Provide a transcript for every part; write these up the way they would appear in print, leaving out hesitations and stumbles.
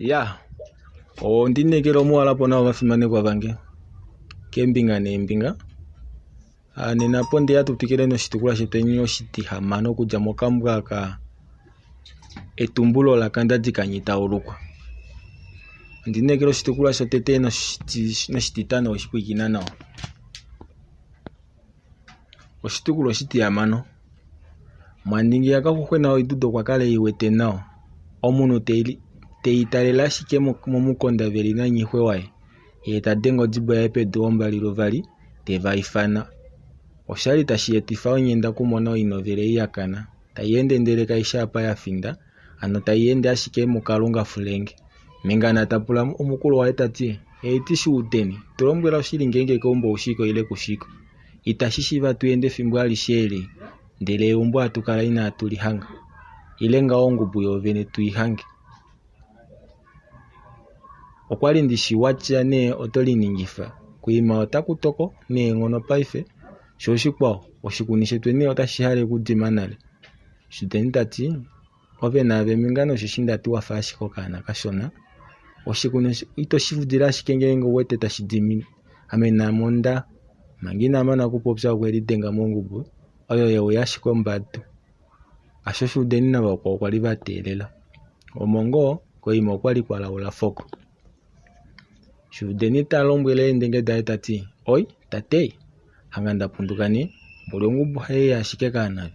Ya, ondi inekela omuwala po nawa ovafimanekwa vange keembinga neembinga. Ah, nena po ndeya tu twikile noshitukulwa shetweni oshitihamano okudja mokambo aka Etumbulo laKandadi Kanyitaulukwa. Ondi inekela oshitukulwa shotete noshititano oweshi pwilikina nawa. Oshitukulwa oshitihamano. Mwandingi yakaxuxwena oidudu okwa kala ei wete nawa. Omunhu tei talele ashike momukonda veli nanyixwe waye. Yee ta denge odibo yaye pedu ombali luvali teva ifana. Oshali tashi etifa onghenda okumona oinovele ei ya kana. Tai ende ndele kaishi apa ya finda, hano tai ende ashike muKalunga fulenge. Mengana ta pula omukulu waye ta ti, Eiti Shuuteni, tu lombwela oshili ngeenge keumbo oushiko ile kushiko. Itashi shiiva tu ende efimbo alishe eli ndele eumbo hatu kala inaatu li hanga. Ile ngaho ongubu yoovene tu i hange. Okwali ndi shi watya nee oto liningifa. Kuima otaku toko neenghono paife, sho oshikwao oshikuni shetweni otashi hale okudima nale. Shuuteni ta ti, Ove naave mingano osheshi ndati wa fa ashike okaana kashona. Oshikuni ito shi udile ashike ngeenge u wete tashi dimi. Ame naame onda manga ina mana okupopya okwe lidenga mongubu oyo ye uya ashike ombadu. Hasho Shuudeni navakwao kwa li va teelela. Omo ngoo koima okwa li kwa laula foko. Shuudeni ta lombwele eendenge daye ta ti, Oi, tate, hanga nda punduka nee, mboli ongubu hayi ashike kaanave.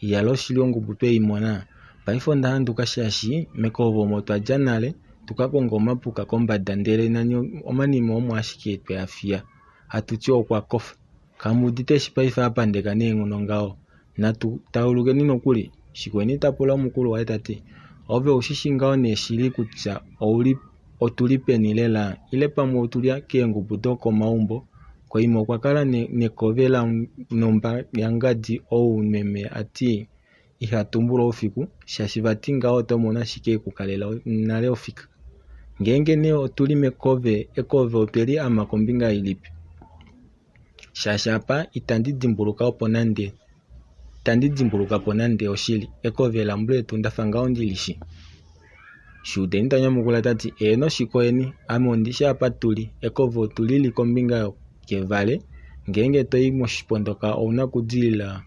Iyalo oshili ongubu twe i mona. Paife onda handuka shaashi mekovo omo twa dja nale tu ka konge omapuka kombada ndele nani omanima omo ashike twe a fiya. Hatu ti okwa kofa. Kamu udite eshi paife a pandeka neenghono ngaho? Natu taulukeni nokuli. Shikweni ta pula omukulu waye ta ti, Ove ou shi shi ngaho nee shili kutya ouli otu li peni lela ile pamwe otu li keengubu dokomaumbo? Koima okwa kala nekove lanhumba yangadi ou meme a ti iha tumbulwa oufiku shaashi vati ngaho oto mono ashike e ku kalela nale ofika. Ngeenge nee otu li mekove, ekove otwe li ama kombinga ilipi? Shaashi apa itandi dimbuluka opo nande itandi dimbuluka po nande oshili. Ekove lambuletu nda fa ngaho ndi li shi. Shuudeni ta nyamukula ta ti, Eeno shikoyeni, ame ondi shi apa tu li. Ekove otu li li kombinga yokevale. Ngeenge to i moshipondoka ou na okudilila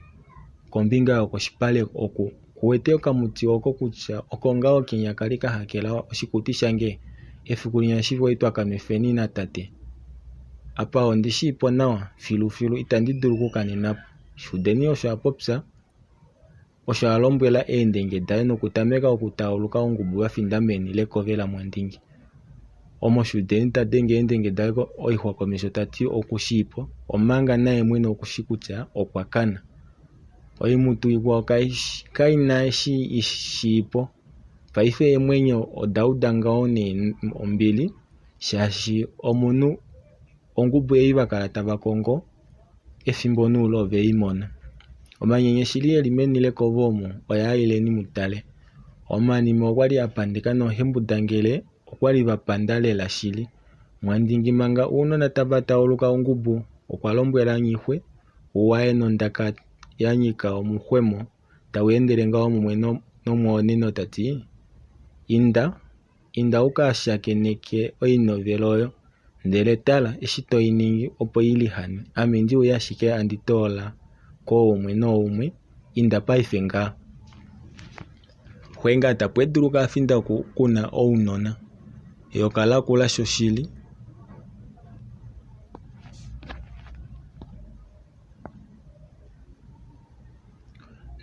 kombinga yokoshipale oku. Ku wete okamuti oko kutya oko ngaho kenya ka li ka hakela oshikuti shange? Efiku linya eshi kwali twa ka nwefeni natate. Apa ondi shii po nawa filufilu itandi dulu okukanena po, Shuudeni osho a popya. Osho a lombwela eendenge daye nokutameka okutauluka ongubu va finda meni lekove laMwandingi. Omo Shuudeni ta denge eendenge daye oixwa komesho ta ti oku shii po, omanga naye mwene oku shi kutya okwa kana. Oimutu ikwao kai na eshi i shii po. Paife eemwenyo oda uda ngaho nee ombili shaashi omunhu ongubu ei va kala tava kongo efimbo noule ove i mona. Omanyenye shili e li meni lekovo omo oyaa ileni mu tale. Omanima okwa li a pandika noohembundangele okwa li va panda lela shili. Mwandingi manga ounona tava tauluka ongubu okwa lombwela Nghixwe waye nondaka ya nyika omuxwemo tau endele ngaho mumwe nomwooneno ta ti, Inda, inda u ka shakeneke oinovela oyo, ndele tala eshi to i ningi opo i lihane. Ame ndi uye ashike handi toola kooumwe nooumwe. Inda paife ngaha. Xwenga ta pweduluka a finda oku ku na ounona. Eyoka lakula shoshili.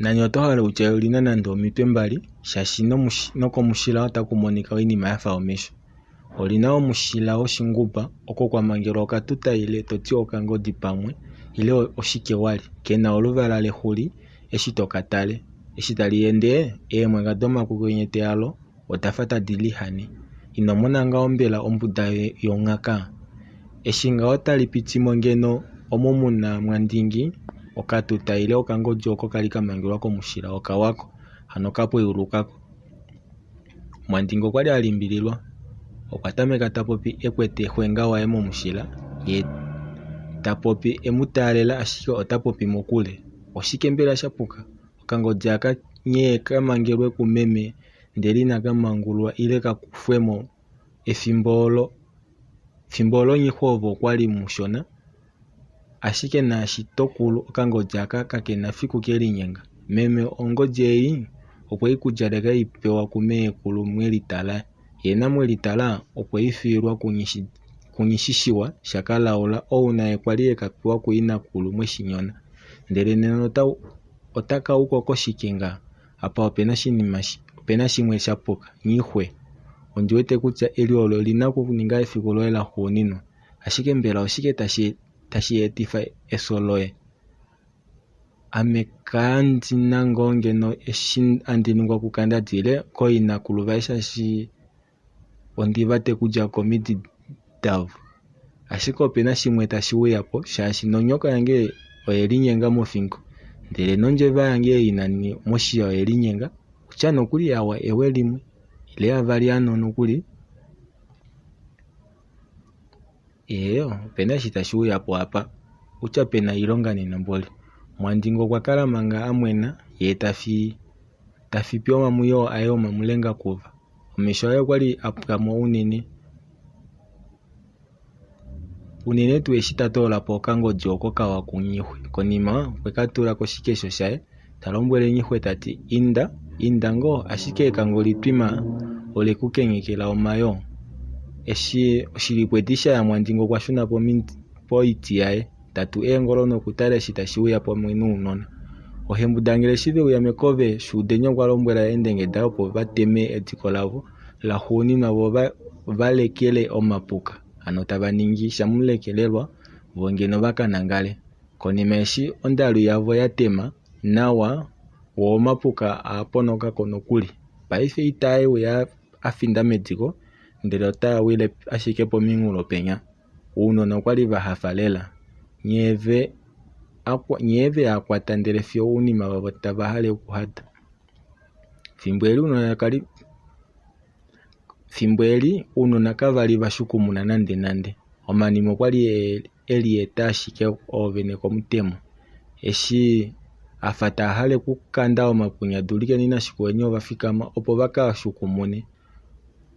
Nani oto hale utye oli na nande omitwe mbali, shaashi nokomushila otaku monika oinima ya fa omesho. Oli na omushila woshinguba oko kwa mangelwa okatuta ile to ti okangodi pamwe ile oshike wali, ke na oluvala lexuli eshi to ka tale. Eshi tali ende, eemwaka domakukenyete alo oda fa tadi lihane. Ino mona ngaho mbela ombuda yonghaka? Eshi ngaho tali piti mo ngeno omo mu na mwandingi, okatuta ile okangodi oko kali ka mangelwa komushila oka wako, hano ka pweyuluka ko. Mwandingi okwa li a limbililwa. Okwa tameka ta popi e kwete xwenga waye momushila, ye ta popi e mu taalela ashike ota popi mokule. Oshike mbela sha puka? Okangodi aka nghee ka mangelwe kumeme ndele inaka mangulwa ile ka kufwe mo. Efimbo olo Fimbo olo Nghixwe ove okwali mushona, ashike naashi tokulu okangodi aka kakena fiku kelinyenga. Meme ongodi ei okwei kudjaleka ei pewa kumeekulu Mwelitala, yee naMwelitala okwei fiilwa kuNghishishiwa shaKalaula ou naye kwali eka pewa kuinakulu Mweshinyona. Ndele nena otaka uko koshike nga? Apa opena shimwe shapuka. Nghixwe, ondi wete kutya eli olo lina okuninga efiku loye laxuuninwa. Ashike mbela oshike tashi etifa efyo loye? Ame kandi na ngoo ngeno eshi handi ningwa kuKandadi ile kooinakulu vaye shaashi ondi vate kudja komidi davo. Ashike opena shimwe tashi uya po shaashi nonyoka yange oye linyenga mofingo ndele nondjeva yange ei nani moshiya oye linyenga kutya nokuli yawa ewe limwe ile avali ano nokuli. Ee, opena eshi tashi uya po apa kutya pena oilonga nena mboli. Mwandinge okwa kala manga a mwena yee ta fipi omamwiyo aye omamulengakuva. Omesho aye okwali a pwa mo unene, unene tuu eshi ta toola po okangodi oko kawa kuNghixwe. Konima okwe ka tula koshikesho shaye ta lombwele Nghixwe ta ti, Inda, inda ngoo, ashike ekango litwima ole ku kenghekela omayoo. Eshi oshilipwedi sha ya Mwandinge okwa shuna poiti yaye, ta tu eengolo nokutala eshi tashi uya pamwe nounona. Oohembundangele eshi ve uya mekove, Shuudeni okwa lombwela eendenge daye opo va teme ediko lavo laxuuninwa vo va lekele omapuka, hano tava ningi shamulekelelwa vo ngeno va ka nangale. Konima eshi ondalu yavo ya tema nawa, wo omapuka aa ponoka ko nokuli. Paife itae uya a finda mediko, ndele otaa wile ashike pominghulo penya. Ounona okwali va hafa lela nghee ve a kwata ndele fiyo ounima vavo tava hale okuhada. Fimbo eli ounona kava li va shukumuna nande nande. Omanima okwali e lieta ashike oovene komutemo. Eshi a fa taa hale okukanda omapunya Dulikeni naShikuweni ova fikama opo va ka shukumune.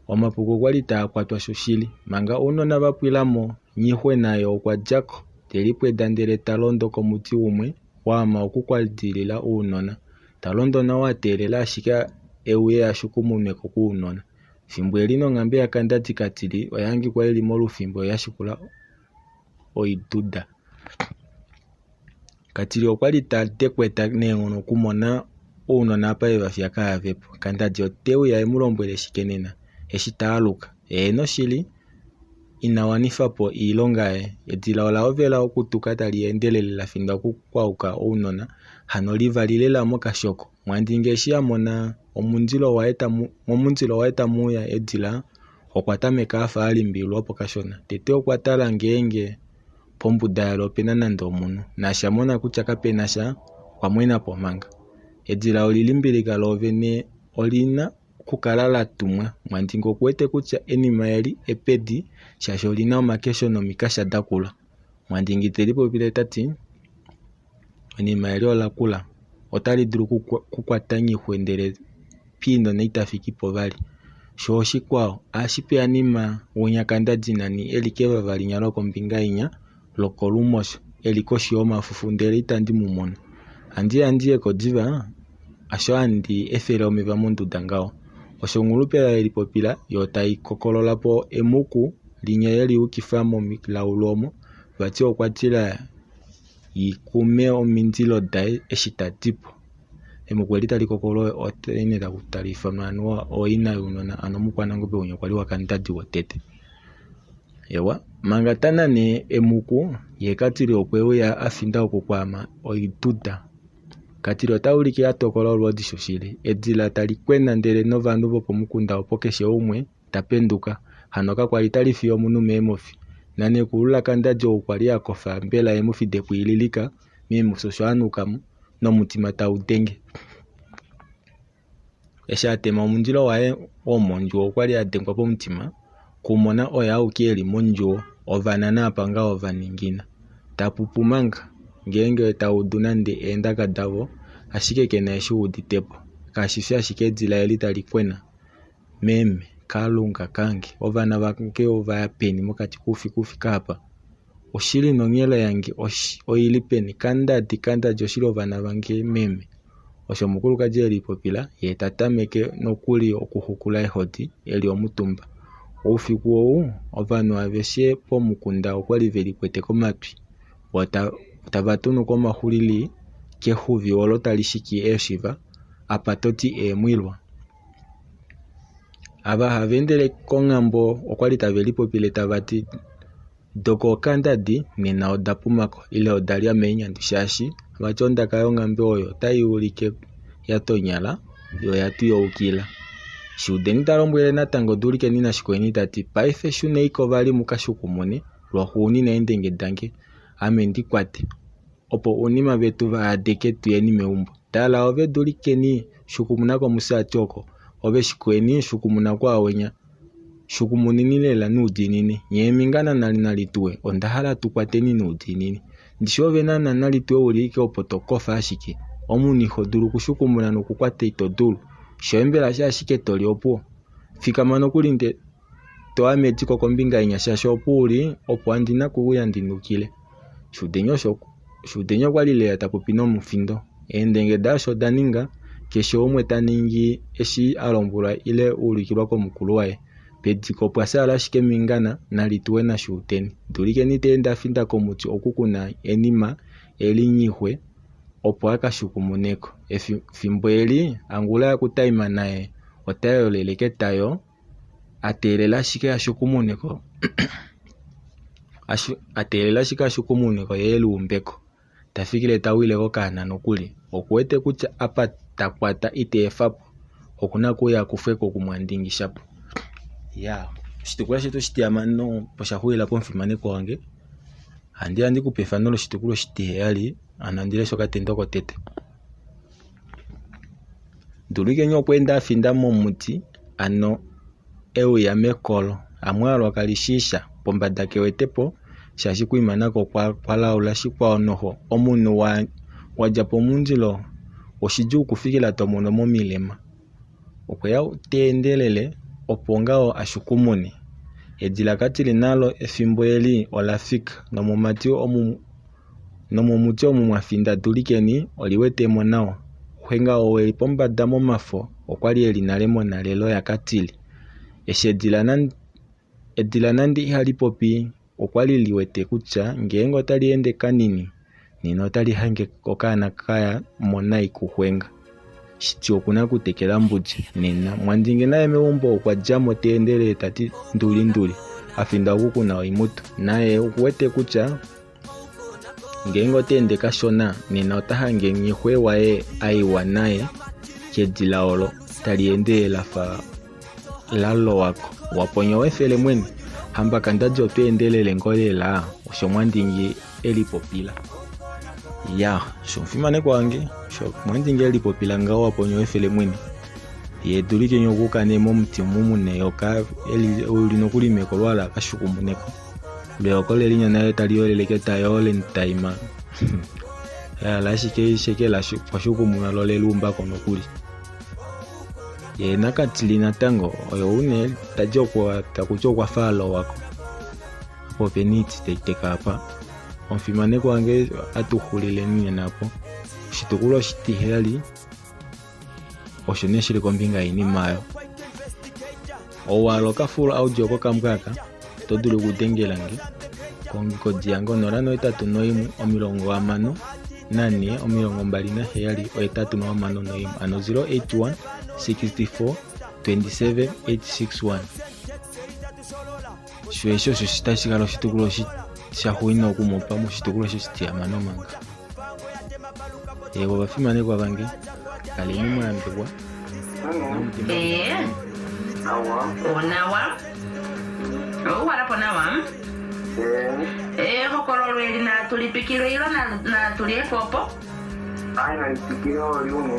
Omapuka okwali taa kwatwa shoshili. Manga ounona va pwila mo, Nghixwe naye okwa dja ko, te lipweda ndele ta londo komuti umwe waama oku kwa dilila ounona. Ta londo nawa a teelela ashike e uye a shukumunwe ko kounona. Fimbo eli nonghambe yaKandadi Katili oya hangikwa ili molufimbo ya shikula oiduda. Katili okwali ta dekweta neenghono okumona ounona apa eva fiya kaave po. Kandadi ote uya e mu lombwele shike nena eshi ta aluka. Heeno shili ina wanifa po oilonga yaye. Edila ola hovela okutuka tali endelele la finda okukwauka ounona hano livali lela mokashoko. Mwandinge eshi a mona momundilo waye tamu uya edila okwa tameka afa a limbililwa po kashona. Tete okwa tala ngeenge pombuda yalo opena nande omunhu. Naashi a mona kutya kapena sha, okwa mwena po manga. Edila oli limbilika loovene olina okukala la tumwa. Mwandinge oku wete kutya enima eli epedi shaashi olina omakesho nomikasha dakula. Mwandinge te lipopile ta ti, enima eli ola kula, otali dulu okukwata Nghixwe ndele piinona ita fiki po vali. Sho oshikwao, ohashi peya nima winya Kandadi nani e li kevava linya lokombinga inya lokolumosho e li koshi yomafufu ndele itandi mu mono. Handiya ndi ye ko diva, hasho handi efele omeva monduda ngaho. Osho nghulupe ye lipopila yo tai kokolola po emuku linya ye li yukifa momilaulu omo, vati okwa tila yi kume omindilo daye eshi ta di po. Emuku eli tali kokolola otene tali ifanwa anuwa ooina younona ano omukwanangobe winya kwali waKandadi wotete. Ewa, manga ta nane emuku ye Katili okwe uya a finda okukwaama oiduda. Katili ota ulike a tokola olwoodi shoshili. Edila tali kwena ndele novanhu vopomukunda opo keshe umwe ta penduka. Hano kakwali tali fiye omunhu meemofi. Nanekulu laKandadi ou kwali a kofa mbela eemofi depwiililika meemofi osho a nuka mo nomutima tau denge. Eshi a tema omundilo waye womondjuwo okwali a dengwa pomutima kumona oye auke eli mondjuwo ovana naapa ngaho va ningina. Ta pupu manga ngeenge ta udu nande eendaka davo ashike kena eshi udite po. Kashi fi ashike edila eli tali kwena. Meme! Kalunga kange, ovana vange ova ya peni mokati koufiku u fike apa? Oshili nonghelo yange oi li peni? Kandadi, kandadi oshili ovana vange meme. Osho omukulukadi e lipopila yee ta tameke nokuli okuxukula eehodi e li omutumba. Oufiku ou ovanhu aveshe pomukunda okwali ve likwete komatwi vo tava tunuka omaxulili kexuvi olo tali shiki eeshiva apa toti eemwilwa. Ava hava endele konghambo okwali tave lipopile tava ti dokookandadi nena oda pumako ile oda lya meenyandi shaashi vati ondaka yonghambe oyo otai ulike ya tonyala yo oya twiyoukila. Shuudeni ta lombwele natango Dulikeni naShikweni ta ti paife shuneiko vali mu ka shukumune lwaxuunina eendenge dange ame ndi kwate opo ounima vetu va adeke tuyeni meumbo. Tala ove Dulikeni shukumuna komusati oko ove Shikweni shukumuna kwaawenya Shukumuneni lela noudiinini. Nye eemhinga nanalituwe, onda hala tu kwateni noudiinini. Ndishi ove naana nalituwe uli ashike opo to kofa ashike. Omunhu iho dulu okushukumuna nokukwata ito dulu. Shoye mbela sha ashike to li opuwo. Fikama nokuli nde to ame ediko kombinga inya shaashi opo uli opo andi na kuuya ndi nukile. Shuudeni osho Shuudeni okwa li lela ta popi nomufindo. Eendenge daye osho da ninga, keshe umwe ta ningi eshi a lombwelwa ile a ulikilwa komukulu waye. Pediko opwa fyaala ashike Mingana, Nalituwe naShuuteni. Dulikeni ta ende a finda komuti oku ku na enima e li nyixwe opo a ka shukumuneko. Efimbo eli, Angula yaKutaima naye ota yolele ketayo a teelela ashike a shukumuneko a teelela ashike a shukumuneko ye e liumbeko. Ta fikile ta wile kokaana nokuli. Oku wete kutya apa ta kwata ita efa po. Oku na okuuya a kufwe ko kumwandingi shapo. Iyaa, oshitukulwa shetu oshitihamano osha xulila pomufimanekwa wange. Ohandi ya ndi ku pe efano loshitukulwa oshitiheyali, hano handi lesha okatendo kotete. Dulikeni okwa enda a finda momuti, hano e uya mekolo. Amwaalwa kali shii sha, pombada ke wete po shaashi kuima nako kwa laula shikwao noho. Omunhu wa dja pomundilo oshidjuu okufikila to mono momilema. Okwe ya ta endelele opo ngaho a shukumune. Edila katili nalo efimbo eli ola fika nomomati omu Nomomuti omu mwa finda Dulikeni oli wete mo nawa. Xwenga ou e li pombada momafo okwa li e li nale monalelo yaKatili. Eshi edila nande ihali popi okwa li li wete kutya ngeenge otali ende kanini nena otali hange okaana ka ya mo nai kuXwenga. Shiti oku na okutekela mbudi nena. Mwandinge naye meumbo okwa dja mo ta endelele ta ti nduli nduli a finda oku ku na oimutu. Naye oku wete kutya Ngeenge ota ende kashona nena ota hange nghixwe waye a iwa naye kedila olo tali ende la fa la lowako. Waponya wefele mwene, hamba kandadi oto endelele ngoo lela osho Mwandingi e lipopila. Ya, osho omufimanekwa wange, osho Mwandingi e lipopila ngaho Waponya wefele mwene. Ye dulikeni okuuka nee momuti omu mu na eyoka eli li nokuli mekolwa la ka shukumuneko. Leyoko lelinya nale tali yolele ketayo lentaima. Lahala ashike sheke la kwashukumuna lo leluumbako nokuli. Ye nakatili natango oyo une tati okwa takuti okwa fa alowako. Opo opena oiti tai teka apa. Omufimanekwa wange atu xulileni nena apo. Oshitukulwa oshitiheyali osho nee shili kombinga yoinima oyo. Ou a hala okafull audio kokambwa aka oto dulu okudengela nge kongodi yange 081 64 27 861 hano 081 64 27 861. Sho eshi osho tashi kala oshitukulwa shaxuuninwa okumupa moshitukulwa shoshitihamano manga. Eewa ovafimanekwa vange, kaleni mwa yambekwa. Ee, onawa. Ouhala po nawa. Ehokololo eli natu li twikile ile natu li efe opo?